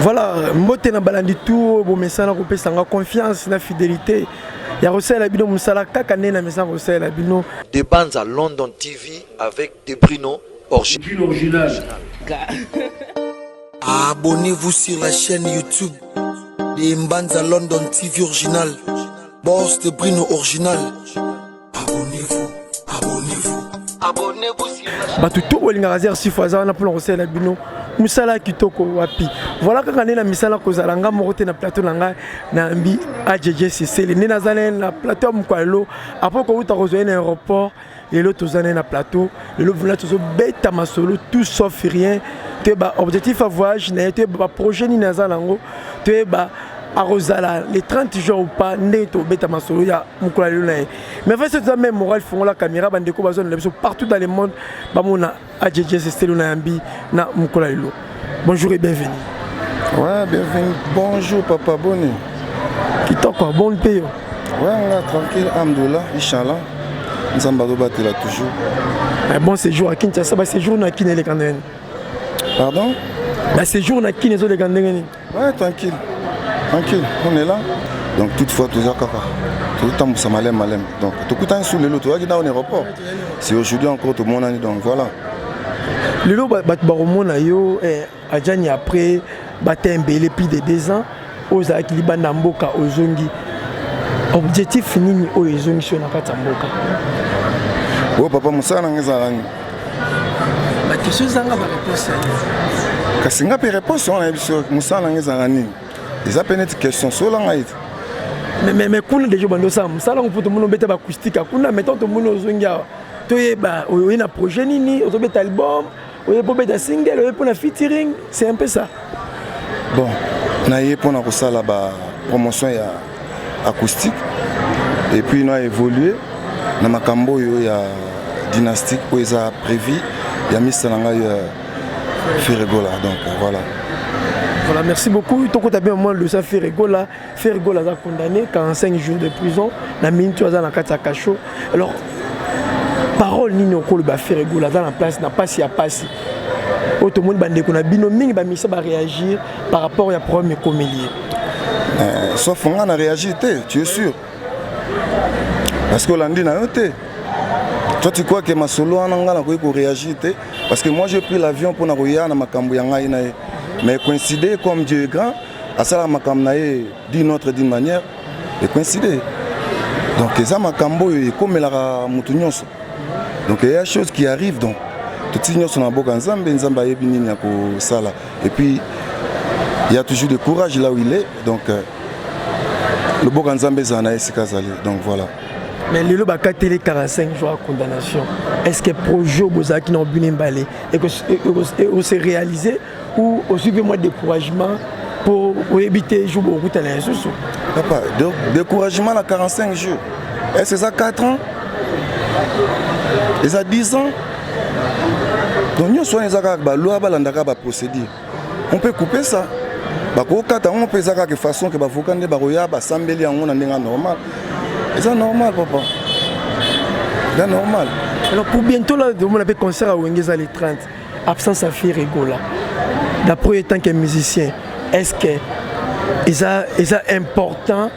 Voilà, mbote na balandi tout bomesana kopesa nga confiance na fidélité ya kosalela bino mosala kaka nde na mesana kosalela bino. De Banza London TV avec Debrino original. Abonnez-vous sur la chaîne YouTube de Mbanza London TV Original. Boss de Brino Original. Abonnez-vous, abonnez-vous. Abonnez-vous sur la chaîne. Bato to bolingaka zer sifo aza wana mpona kosalela bino mosala ya kitoko wapi. Voilà kaka nde na misala kozala nga moko te na plateau na ngai nayambi AJJ Sesele nde naza naye na plateau ya mokolo lelo après kowuta kozwa ye na aéroport. Lelo toza naye na plateau, lelo vraiment tozobeta masolo tout sauf rien. Toyeba objectif ya voyage na ye, toyeba baprojet nini aza nango, toyeba akozala le 30 juin ou pas, ndenge tobeta masolo ya mokolo ya lelo na ye. Mais vrai toza même moral, fongola caméra, bandeko bazonela biso partout dans le monde bamona AJJ Sesele na yambi na mokolo ya lelo. Bonjour et bienvenue. Ouais, bienvenue. Bonjour papa, boni. Kitoko, bon mpe yo. Ouais, nga tranquille, alhamdoulilah, inchallah. Nzambe azobatela toujours. Un bon séjour à Kinshasa, ba séjour na Kin eleka ndenge nini? Pardon? Ba séjour na Kin ezoleka ndenge nini? Ouais, tranquille. Tranquille, on est là. Donc toutefois toza kaka tozotambusa maleme maleme. Donc tokutani su lelo toyaki na aéroport. C'est aujourd'hui encore tomonani, donc voilà. Lelo bato bakomona yo Adjani après batembele plus de 2 ans oyo ozalaki libanda mboka ozongi, objectif nini oyo ezongisi yo na kati ya mboka? Oyo papa, mosala nanga ezalaka nini? Baquestion ezanga baréponse. Kasi nga mpe réponse wana nayebi so mosala nanga ezalaka nini, eza mpe neti question sola ngai te. Mais kuna déjà bando osala mosala ngo mpo tomoni obeta baacoustique kuna, maintenant tomoni ozongi awa, toyeba oye na projet nini, ozobeta album, oye mpo obeta single, oye mpo na featuring, c'est un peu ça. Bon, naye mpona kosala ba promotion ya acoustique et puis na évoluer na makambo oyo ya dynastique oyo eza prévu ya mista na ngai Ferre Gola, donc voilà. Voilà, merci beaucoup. Tokota bien moi le ça Ferre Gola. Ferre Gola a condamné 45 jours de prison na minute aza na kati ya cachot. Alors parole nini okoloba Ferre Gola aza na place na pasi ya pasi. Oyo tomoni bandeko na bino mingi bamisa ba réagir par rapport ya problème ekomeli ye. Sauf nga na réagir te, tu es sûr? Parce que olandi na yo te. Toi tu crois que masolo wana nga nakoki koréagir te parce que moi j'ai pris l'avion mpona koya na makambo ya ngai na ye. Mais coïncider comme Dieu est grand, asalaka makambo na ye d'une autre d'une manière et coïncider. Donc eza makambo oyo ekomelaka motu nyonso. Donc il y a chose qui arrive, donc toti nyonso na mboka Nzambe, Nzambe ayebi nini ya kosala. Et puis il y a toujours de courage là où il est, donc loboka Nzambe ezala na ye esika azali, donc voilà. Mais lelo bakateli 45 jours ya condamnation. Est-ce que projet oyo bozalaki na bino mbale ose réaliser ou ozwi mpe mwa découragement mpo oyebi te jour bokutana lisusu? Papa, donc découragement na 45 jours, est-ce que eza 4 ans, eza 10 ans? Donc nyonso wana eza kaka baloi, balandaka baprocédure. On peut couper ça, bakokata yango mpe eza kaka façon ke bavoka nde bakoya basambeli yango na ndenge normal. Eza normal papa, eza normal. Alors pour bientôt là, omona mpe concert ya Wenge eza le 30, absence ya Ferre Gola, d'après tant que musicien, est-ce que eza important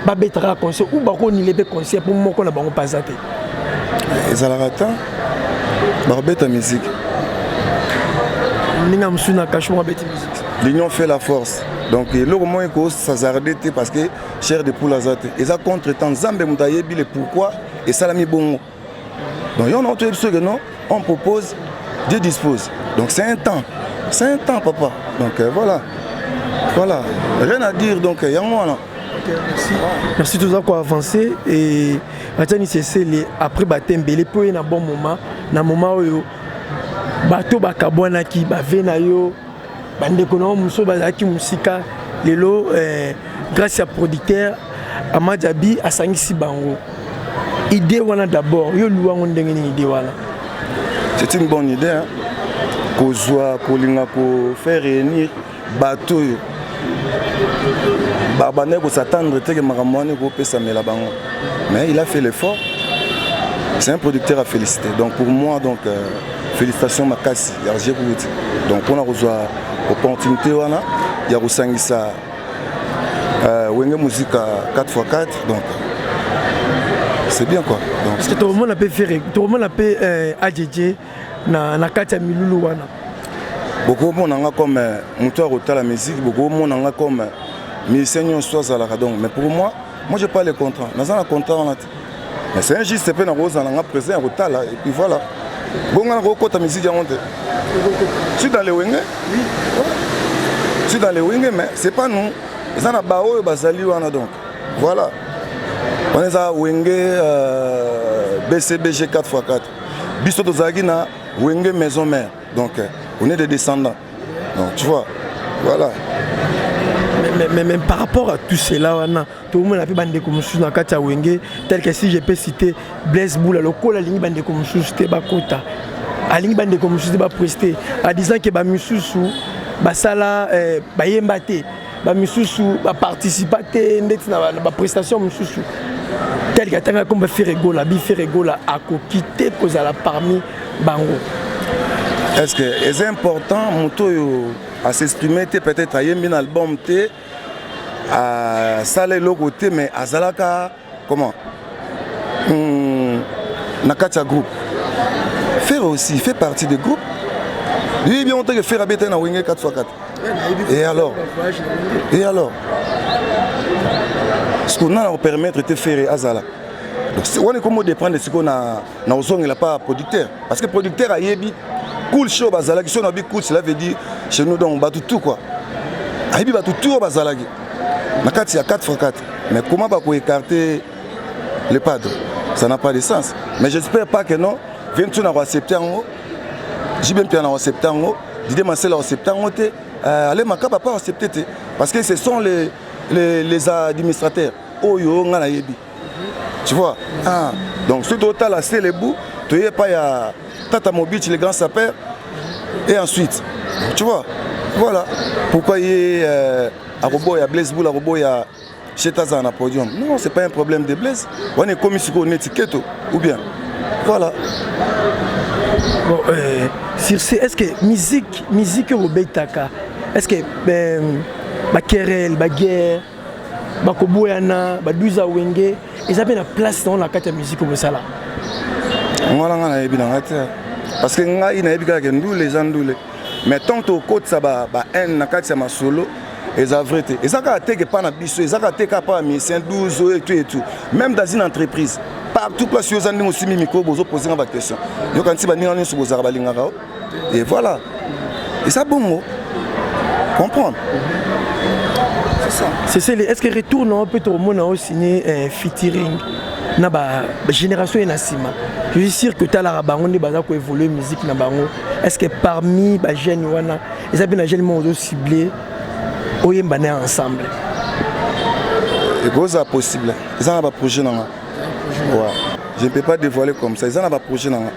babetaka concert ou bakonile mpe concert mpo moko na bango mpe aza te? Ezalaka ta bakobeta musique. Ndenge mosusu na cachot abeti musique. L'union fait la force, donc eloko moko ekosazarde te parce que chair de poule aza te, eza contre temps. Nzambe moto ayebi le pourquoi esalami bongo. Donc yo na toyebi soki non, on propose, Dieu dispose. Donc c'est un temps, c'est un temps papa. Donc voilà, voilà, rien à dire. Donc yango wana. Ok, merci. Merci, toza koavancer et Adjani Sesele après batembele mpo ye na bon moment na moment oyo bato bakabwanaki bave na yo, bandeko na yo mosusu bazalaki mosika, lelo grâce ya producteur Amadiabi asangisi bango. Idée wana d'abord yo luwango ndenge nini idée wana? C'est une bonne idée, hein? Kozwa kolinga kofaire réunir bato oyo babandaki kos'attendre te ke makambo wana ekopesamela bango, mais il a fait l'effort. C'est un producteur à féliciter. Donc pour moi, donc félicitations makasi ya Kubuti, donc mpona kozwa opportunité wana. Ya kosangisa Wenge Musica 4x4, donc c'est bien quoi. Donc parce que tokomona mpe Ferre, tokomona mpe AJJ na kati ya milulu wana. Bokomona nga comme moto ya kotala musique, bokomona nga comme musicien nyonso azalaka. Donc, mais pour moi, moi j'ai pas le contrat, naza na contrat wana te, mais c'est injuste mpe nakozala nga président ya kotala et puis voilà. Bonga nakokota musique yango te. Je suis dans le Wenge, je suis dans le Wenge, mais c'est pas nous, eza na baoyo bazali wana. Donc voilà, wana eza Wenge BCBG 4x4. Biso tozalaki na Wenge Maison Mère, donc on est des descendants. Donc tu vois, voilà. Mais par rapport à tout cela wana, tokomona mpe bandeko mosusu na kati ya Wenge, tel que, si je peux citer, Blaise Bula, lokola alingi bandeko mosusu te bakota, alingi bandeko mosusu te baprester, en disant ke bamisusu basala bayemba te, bamisusu baparticipa te ndeti na baprestation mosusu, tel que atanga komba Ferre Gola, bi Ferre Gola akoki te kozala parmi bango. Est ce que eza important moto oyo as'exprime te, peut-être ayembi na album te, asala eloko te, mais azalaka comment na kati ya groupe? Ferre aussi fait partie du groupe. Lui bien que Ferre abeta na Wenge 4x4. Et alors, et alors, ce qu'on a permettre te Ferre azala, donc wana ekomi odépendre sikoyo na ozongela pa producteur, parce que producteur ayebi cool show bazalaki. So nabi cool, cela veut dire chez nous, donc bato tout quoi, ayebi bato tout oyo bazalaki na kati ya 4x4. Mais comment bakoécarter le padre? Ça n'a pas de sens. Mais j'espère pas que non, viens na koaccepte yango, JB mpe na koaccepte yango, Didier Masela accepte yango te, Ale Makaba pas accepté te, parce que ce sont les administrateurs oyo nga nayebi, tu vois. Ah, donc soki totala Selebu, toye epai ya Tata Mobici, le grand sapeur, et ensuite, tu vois, voilà pourquoi ye akoboya Blaise Boul, akoboya Cheta azala na podium. Non, c'est pas un problème de Blaise wana, ekomi sikoyo neti keto ou bien voilà. Bon, sur ce, est ce que musique oyo obetaka, est ce que baquerelles, baguerre, bakoboyana, baduza Wenge eza mpe na place nango na kati ya musique oyo bosala? Ngwana nga nayebi na nga te, parce que ngai nayebi kaka ke ndule eza ndule. Mais tant tokotisa bahaine na kati ya masolo, eza vrai te. Eza kaka teke epa na biso, eza kaka te kaka pa bamusicien 12 oyo etu etu. Même dans une entreprise, partout place oyo eza, ndenge osimbi micro, bozopose nga baquestion, yoka nti baninga nyonso bozalaka balingaka o, et voilà, eza bongo, comprendre, c'est ça. C'est est ce que retour na mpe tokomona osigné featuring na bagénération ye na nsima? Je suis sûr que talaka bango nde baza koévolue musique na bango. Est ce que parmi bajeune wana eza mpe na jeune moko ozocible oyemba na ye ensemble? Ekozala possible, eza na baprojet na nga. Ouais. Je ne peux pas dévoiler comme ça. Eza na baprojet na nga,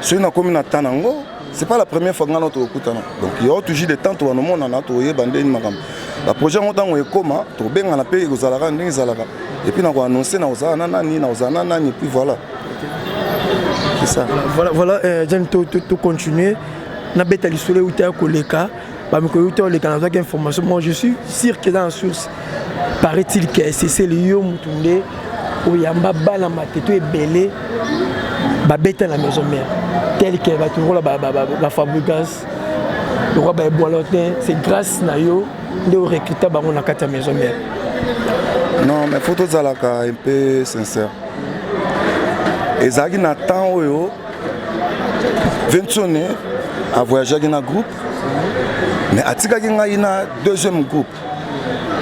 soki nakomi na temps nango. C'est pas la première fois nga na tokokutana, donc il y aura toujours des temps tobanomonana, toyeba ndeni makambo baprojet yango. Ntango ekóma, tobengana mpe, ekozalaka ndenge ezalaka, et puis nakoannonce na kozala na nani, na kozala na nani, et puis voilà, c'est ça. Voilà, Jane, to continuer nabeta lisolo euta ya koleka, bamikolo euta koleka. Nazwaki information, moi je suis sûr que eza na source. Paraît-il que eseseli yo mutu nde oyamba bana mateto ebele babeta na Maison Mère, tel que bato lokola baFabregas, lokola baEboalotin. C'est grâce na yo nde orecruta bango na kati ya Maison Mère? Non, mais faut tozalaka un peu sincère. Ezalaki na temps oyo Ventone avoyageaki na groupe, mais atikaki ngai na deuxième groupe.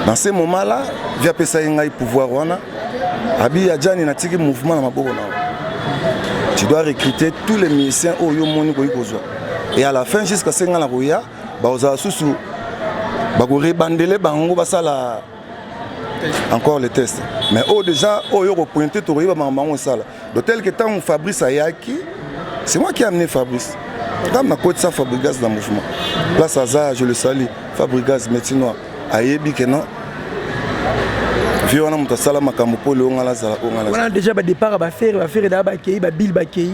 Dans ce moment là, vi apesaki ngai pouvoir wana, abi Adjani, natiki mouvement na maboko na yo, tu dois recruter tous les musiciens oyo omoni koki kozwa, et à la fin, jusqu'à ce ngai na koya, bakozala susu bakorebandele bango, basala encore les tests. Mais oyo déjà oyo kopointe, tokoyeba makambo yango osala de tel que ntango Fabrice ayaki, c'est moi qui ai amené Fabrice. Ntango nakotisa Fabrigas dans mouvement, place aza, je le salue, Fabrigas métier noir, ayebi ke non, vie wana moto asala makambo mpo leo nga nazala oyo nga. Wana déjà badépart ya baFerre, baFerre daa bakei, babile bakei.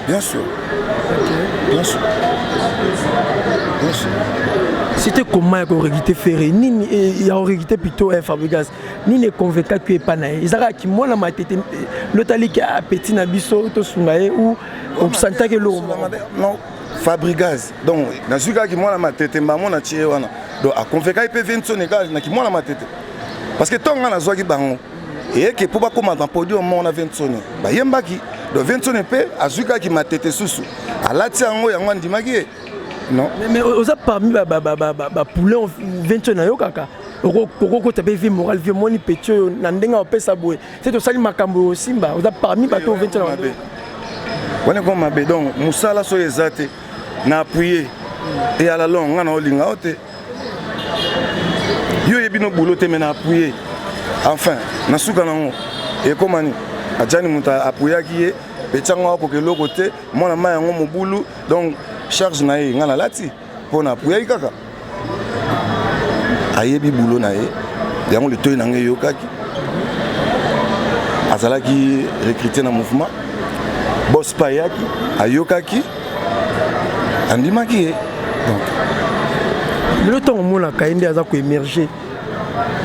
Bien sûr, bien sûr, bien sûr. C'était comment ya korecruter Ferre? Nini ya korecruter plutôt Fabregas? Nini econvaincaki epa na ye? Ezalaka kimwana matete lotaliki apeti na biso tosunga ye ou osantaki eloko moko? Non, Fabregas, donc nazwi kaka kimwana matete mbamo na tie wana, donc aconvaincaki mpe Vinsoni kaka na kimwana matete, parce que ntongo nga nazwaki bango eyeke mpo bakóma na podium moko na Vinsoni, bayembaki. Donc Vinsoni mpe azwi kaka matete susu, alati yango, yango andimaki ye, non? Mais oza parmi bapoulain Vinsoni na yo kaka okokota mpe vie morale vie omoni petit oyo na ndenge opesa boye se tosali makambo osimba, oza parmi bato Vinsoni. Mabe wana ekoma mabe. Donc mosala soki eza te na appuye e à la longue nga na olinga o te, yo oyebi no boulot te, mais na appuye, enfin na suka nango ekóma nini? Ajani moto appuyaki ye, etiango akoka eloko te, mwana mai yango mobulu. Donc charge na ye nga nalati mpo na appuyaki kaka, ayebi boulot na ye, yango litoi na ngai eyokaki azalaki recruté na mouvement. Boss mpe ayaki, ayokaki, andimaki ye, donc. Lelo ntango omonaka ye nde aza koémerger,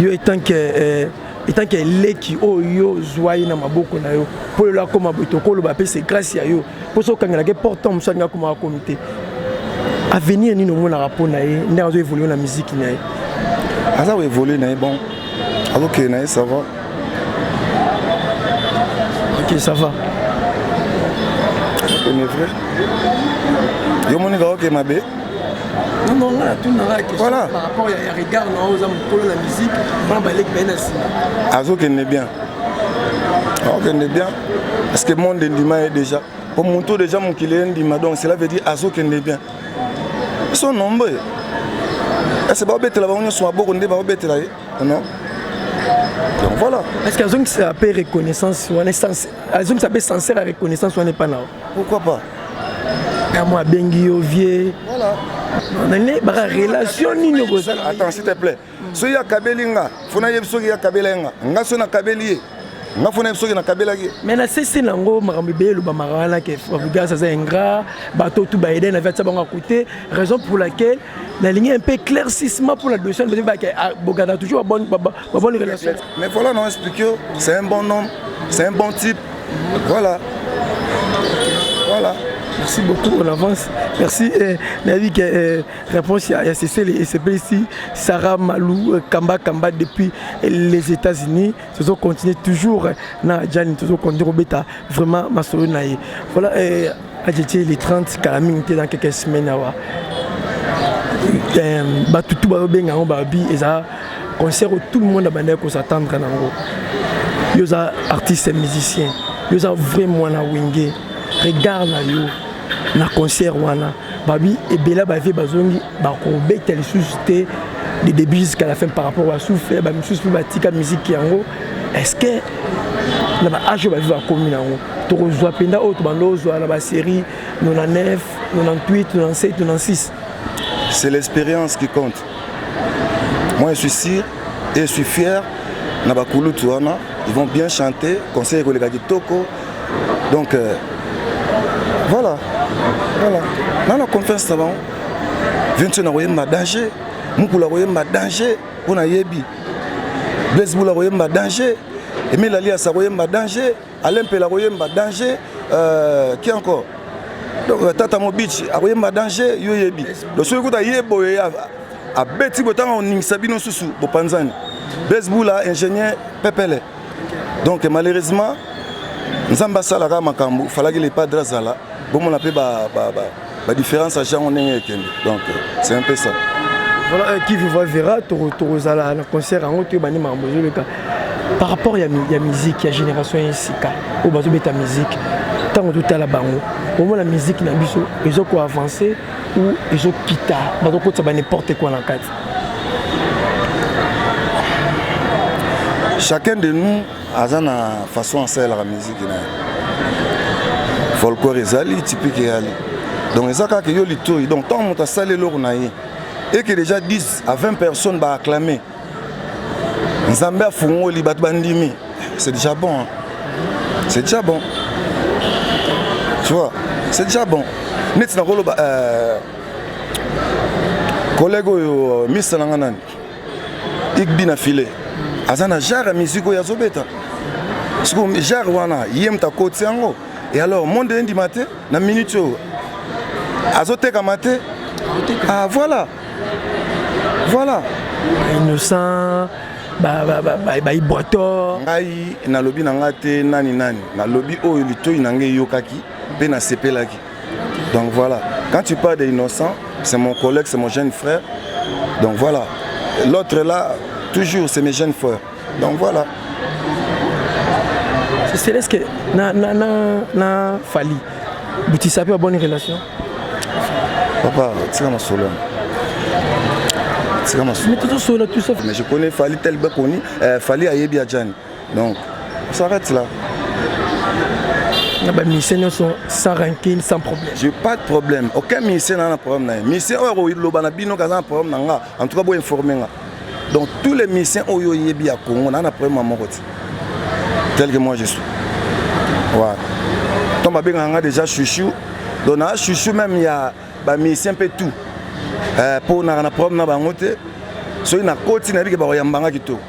yo etant que eleki oyo yo ozwa ye na maboko na yo mpo lelo akóma boye, tokoloba mpe c'est grâce ya yo, mpo so okangelaki portant mosu alingi akóma akomi te. Avenir nini omonaka mpo na ye ndenge azo évoluer na musique na ye? Aza koévoluer na ye, bon, azokende na ye, ça va. Ok, ça va. Mais vrai, yo monika oke mabe. Non, non, nga natunaka question. Voilà. Par rapport ya regard na oyo oza mokolo na musique mpona baleki baye na nsima. Azokende bien, azokende bien, parce que monde endima ye déjà, po moto déjà mokili ye ndima, donc cela veut dire azokende bien. So nombre ese baobetela bango nyonso maboko nde baobetela ye, non? Donc voilà. Est ce que azongisa mpe reconnaissance wana, azongisa mpe sincère ya reconnaissance wana epa na yo? Pourquoi pas? Ya mo abengi yo vie. Voilà. Nani baka relation nini okozala? Attends, s'il te plaît, soki akabeli nga, fo nayebi soki akabela ye nga, nga soki nakabeli ye, nga fo nayebi soki nakabelaki ye. Mais na sese nango makambo ebele elobamaka wana ke Fabregas aza ingrat, bato tu baede na vie atia bango à côté, raison pour laquelle nalingi un peu éclaircissement pour la dossier boganda toujours babonne relation. Mais voilà, non, explique, c'est un bon homme, c'est un bon type, voilà, voilà. Merci beaucoup, on avance. Merci. Nayebi ke réponse ya Cécile esepeli ici Sarah Malou Kamba Kamba depuis les États-Unis. Tozo continuer toujours na Jani, tozo continuer kobeta vraiment masolo na ye. Voilà, Adjetie, les 30 kala mingi te, dans quelques semaines awa, bato tu bazobenga yango, babi eza concert oyo tout le monde abandaki kos'attendre nango. Yo oza artiste musicien, yo oza vrai mwana Wenge, regard na yo na concert wana, babi ebele bavie bazongi bakobeta lisusu te de début jusqu'à la fin par rapport basouffle bamisusu mpe batika musique yango. Est ce que na baâge oyo bavie bakomi nango, tokozwa mpenza oyo tobanda ozwa na basérie 99, 98, 97, 96? C'est l'expérience qui compte. Moi, je suis sûr et je suis fier na bakulutu wana, ils vont bien chanter, conseil ekoleka kitoko. Donc voilà, voilà, na confiance na bango. Vincent akoyemba danger, Mukulu akoyemba danger, mpo nayebi Blaise Bula akoyemba danger, Emile Alias akoyemba danger, Alain Mpela akoyemba danger, qui encore? Donc Tata Mobici akoyemba danger, yo yebi. Donc soki kuta ye boye abeti boye, ntango oningisa bino susu bopanzani. Blaise Bula ingénieur pepele. Donc malheureusement Nzambe asalaka makambo, falaki le padre azala, bomona mpe badifférence ya jango ndenge ekende. Donc c'est un peu ça. Voilà, qui vivra verra. Tokozala na concert yango, toyebani makambo ezoleka par rapport ya musique ya génération ya esika oyo bazobeta musique. Ntango totala bango, omona musique na biso ezokoavance ou ezokita, bazokotisa ba n'importe quoi na kati? Chacun de nous aza na façon asalelaka musique na ye. Folklore ezali typique, eyali, donc eza kaka yo litoi. Donc ntango moto asali eloko na ye eke déjà 10 à 20 personnes baacclame, Nzambe afungoli bato bandimi, c'est déjà bon, hein? C'est déjà bon, tu vois, c'est déjà bon. Neti nakoloba Collègue oyo, misa na nga nani, Igbi na filet, aza na genre ya musique oyo azobeta. Sikoyo genre wana, ye moto akoti yango. Et alors monde endima te na minute oyo azotekama te. Ah voilà, voilà. Innocent, baiboitor. Ngai nalobi na ngai te nani nani, nalobi oyo litoi na ngai eyokaki mpe nasepelaki. Donc voilà, quand tu parles d'Innocent, c'est mon collègue, c'est mon jeune frère. Donc voilà, l'autre là, toujours, c'est mes jeunes frères. Donc voilà. C'est est-ce que na Fally butisa mpe bonne relation? Papa, tika masolo, tika masolo. Mais tozosola tout ça. Mais je connais Fally tel bakoni, Fally ayebi Adjani, donc on s'arrête là. Na bamusicien nyonso, sans rancune, sans problème? J'ai pas de problème, aucun musicien na problème na ye. Musicien oyo koloba na bino kaza na problème na nga, en tout cas boinforme nga. Donc tous les musiciens oyo oyebi ya Congo, na problème ya moko te, tel que moi je suis. Ouais, ntango babengaka nga déjà chouchou, donc na chouchou même ya bamusicien mpe tout, mpo naka na problème na bango te. Soki nakoti, nayebi ke bakoyambanga kitoko.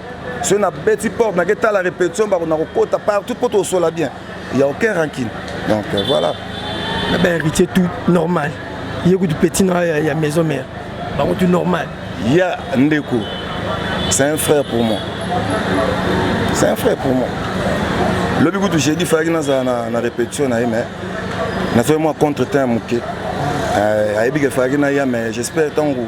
Soki nabeti porte, naketala répétition, na kokota partout mpo tosola bien, il y a aucun rancune. Donc voilà. Na bahéritier, tout normal? Ye kutu petit na ya maison mère, bango tout normal? Ya ndeko, c'est un frère pour moi, c'est un frère pour moi. Lobi kutu jeudi fayaki nazala na répétition na ye, mais nazwaki mwa contre temps ya moke. Ayebi ke fayaki na ya, mais j'espère ntango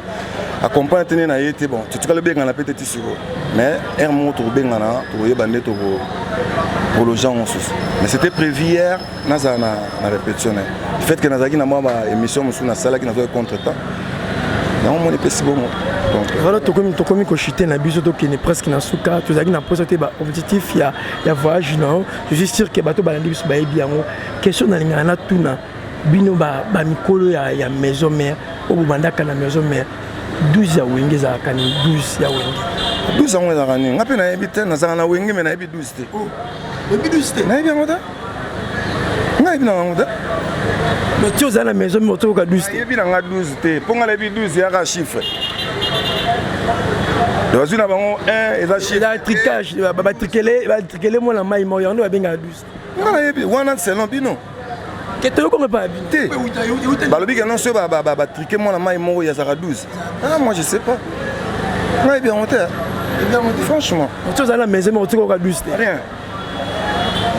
accompagne te nde na ye te. Bon, totikali obengana mpe te ti sikoyo, mais heure moko tokobengana, tokoyeba nde tokologe yango mosusu. Mais c'était prévu hier nazala na répétition na ye. Du fait que nazalaki na mwa baémission mosusu nasalaki, nazwaki contre temps, yango moni epesi bongo. Donc voilà, tokomi kochuter na biso, tokende presque na suka. Tozalaki na mposa te baobjectif ya voyage na yo. Je suis sûr ke bato balandi biso bayebi yango. Question nalingaka natuna bino, bamikolo ya maison mère, oyo bobandaka na maison mère, 12 ya Wenge ezalaka nini? 12 ya Wenge. 12 yango ezalaka nini? Nga mpe nayebi te. Nazalaka na Wenge, me nayebi 12 te. Oyebi 12 te? Nayebi yango te, nga nayebi na yango te. Mais ti ozala na maison mère, otokoka 12 te? Nayebi na nga 12 te, mpo nga nayebi 12 eyaka chiffre. Bazwi na bango 1 eza chiffre. Eza tricage, batrikele mwana mai moko, yango nde babengaka 12. Nga nayebi wana selon bino. Ke toyokongo epa ya bino. Te, balobi ke non, soki batrike mwana mai moko, yazaka 12. Ah, moi je sais pas, nga yebi yango te franchement. Ti ozala na maison mère, otokoka 12 te? Rien,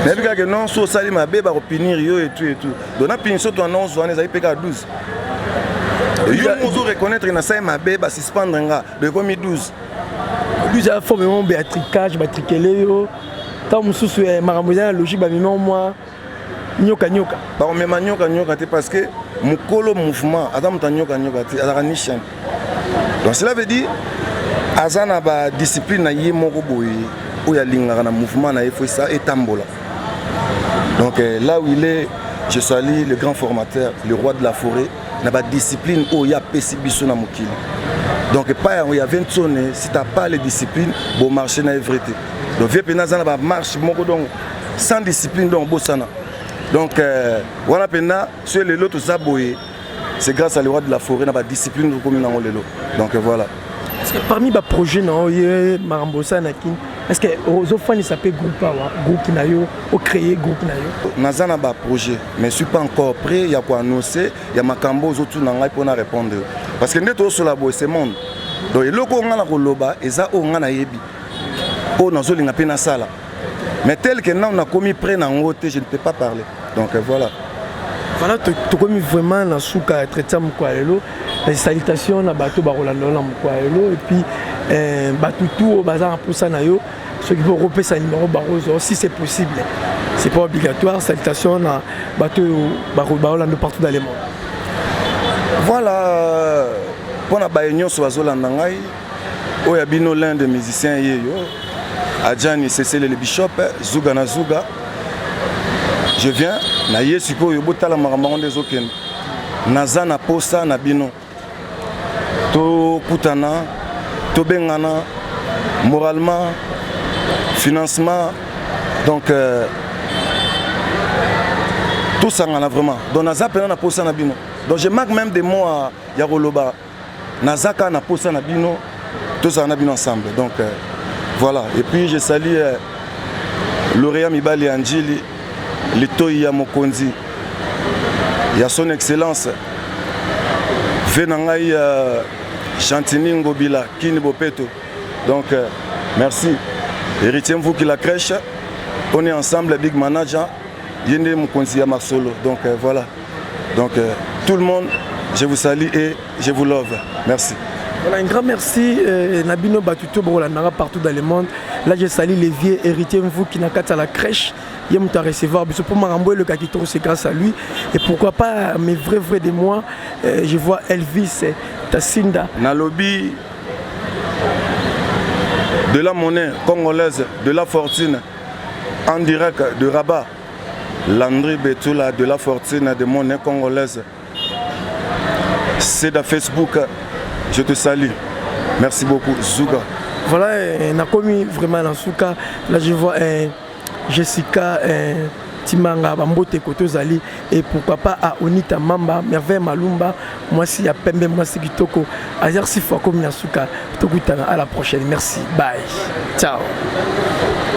nayebi kaka non, so osali mabe, bakopunir yo et tout et tout. Donc na punition to annonce wana ezali mpe kaka 12. Yo mo ozo reconnaître nasali mabe, basuspendre nga, donc ekomi 12. 12 ya forme moko ya tricage, batrikele yo. Ntango mosusu makambo eza na logique, bamema mwa nyoka nyoka. Bakomema nyoka nyoka te, parce que mokolo mouvement aza moto anyoka nyoka te, azalaka ni chaîne. Donc cela veut dire aza na badiscipline na ye moko boye oyo alingaka na mouvement na ye, fo esa etambola. Donc là où il est, je salue le grand formateur, le roi de la forêt, na badiscipline oyo ye apesi biso na mokili. Donc epai yango ya Ventone, si t'as pas les disciplines, bomarche na evre te. Donc vie mpenza aza na bamarche moko, donc sans discipline, donc bosana. Donc wana mpenza, soki lelo toza boye, c'est grâce à le roi de la forêt na badiscipline tokomi nango lelo. Donc voilà. Est-ce que parmi baprojet na yo, ye makambo osala na Kini, est ce que ozofandisa mpe groupe awa, groupe na yo, ocréer groupe na yo? Naza na baprojet, mais je suis pas encore prêt ya koannonce ya makambo ozotuna ngai mpona répondre, parce que nde tozosola boye, c'est monde. Donc eloko oyo ngai na koloba eza oyo ngai nayebi, oyo nazolinga mpe nasala, mais tel que nano nakomi prêt nango te, je ne peux pas parler. Donc voilà. Voilà, tokomi vraiment na suka ya entretien mokolo ya lelo. Salutation na bato bakolanda yo na mokolo ya lelo, et puis bato tu oyo baza na mposa na yo, soki mpe okopesa numéro bakozwa, si c'est possible, c'est pas obligatoire. Salutation na bato oyo bakolanda partout dans le monde. Voilà, mpona baye nyonso bazolanda ngai, oyo ya bino l'un des musiciens ye yo Adjani Sesele le bishop Zuga na Zuga. Je viens na ye sikoyo, botala makambo yango nde ezokende. Naza na posa na bino, tokutana, tobengana moralement, financement. Donc tosangana vraiment. Donc naza mpena na posa na bino. Donc je manque même des mots ya koloba. Naza kaka na posa na bino, tozala na bino ensemble. Donc voilà. Et puis je salue lauréat mibali ya Njili, litoi ya mokonzi ya son excellence ve na ngai Gentini Ngobila Kini Bopeto. Donc merci héritier Mvuki la crèche, on est ensemble, big manager ye nde mokonzi ya masolo. Donc voilà, donc tout le monde, je vous salue et je vous love. Merci. Voilà, un grand merci na bino bato to bokolandanga partout dans le monde. Là, je salue les vieux héritier Mvuki na kati ya la crèche. Ye moto recevoir biso pour makambo eleka kitoko, c'est grâce à lui. Et pourquoi pas mes vrais vrais de moi, je vois Elvis Tassinda. Nalobi de la monnaie congolaise, de la fortune, en direct de Rabat. Landry Betoula de la fortune de monnaie congolaise. C'est dans Facebook, je te salue. Merci beaucoup, Zouga. Voilà, nakomi vraiment na suka. Là, je vois Jessica Timanga, bambote koto ozali. Et pourquoi pas à Onita Mamba, Merveille Malumba, mwasi ya pembe, mwasi kitoko. Azer Sifo akomi na suka. Tokutana à la prochaine. Merci. Bye. Ciao.